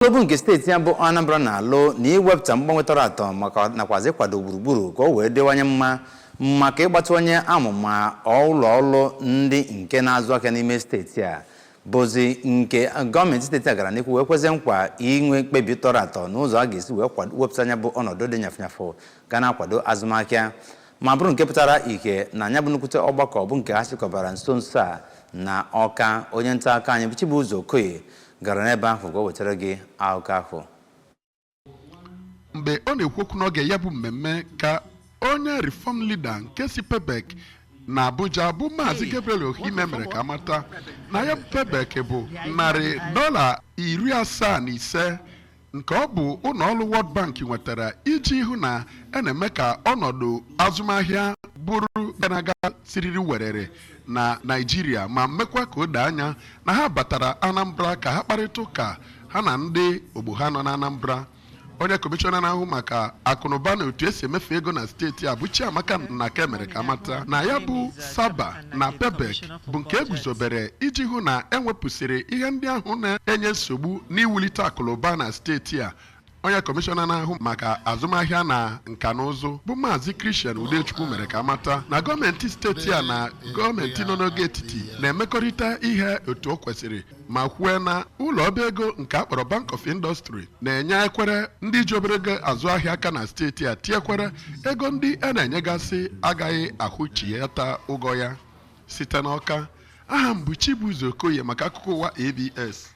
Ọlụ nke steeti ya bụ Anambra na-alụ na iwepụta mgbanwe tọrọ atọ maka nakwazi ịkwado gburugburu ka o wee dịwanye mma maka ịgbatịwanye amụma ụlọ ọrụ ndị nke na-azụ ahịa n'ime steeti a, bụzi nke gọọmenti steeti a gara n'ihu wee kwezie nkwa inwe mkpebi tọrọ atọ n'ụzọ a ga-esi wee wepụta anya bụ ọnọdụ dị nyafụnyafụ ga na-akwado azụmahịa, ma bụrụ nke pụtara ihe na anya bụ nnukwute ọgbakọ bụ nke ha chịkọbara nso nso a na Ọka. Onye nta akụkọ anyị bụ Chibuzo Okoye gara n'ebe ahụ ka o wetara gị akụkọ ahụ. Mgbe ọ na-ekwu okwu n'oge ya bụ mmemme, ka onye reform leader nke si PEBEC na Abuja bụ Maazị Gabriel Ohime mere ka amata na ya bụ PEBEC bụ narị dọla 75 nke ọ bụ ụlọ ọrụ World Bank nwetara iji hụ na a na-eme ka ọnọdụ azụmahịa bụrụ na-aga siriri werere na Naịjirịa, ma mekwa ka o doo anya na ha batara Anambra ka ha kparịta ụka ha na ndị ogbo ha nọ na Anambra. Onye kọmishọna na-ahụ maka akụnụba na otu esi emefu ego na steeti a bụ Chiamaka Nnake mere ka amata na ya bụ Saba na PEBEC bụ nke eguzobere iji hụ na enwepụsịrị ihe ndị ahụ na-enye nsogbu n'iwulite akụnụba na steeti a. Onye kọmishọna na-ahụ maka azụmahịa na nka na ụzụ bụ Maazị Christian Udechukwu mere ka amata na gọọmenti steeti a na gọọmenti nọ n'oge etiti na-emekọrịta ihe otu o kwesịrị, ma kwue na ụlọ ọba ego nke a kpọrọ Bank of Industry na-enye ekwere ndị ji obere ego azụ ahịa aka na steeti a, tinyekwere ego ndị a na-enyegasị agaghị akwụchiata ụgwọ ya. Site n'Ọka, aha m bụ Chibuzo Okoye maka akụkọ ụwa ABS.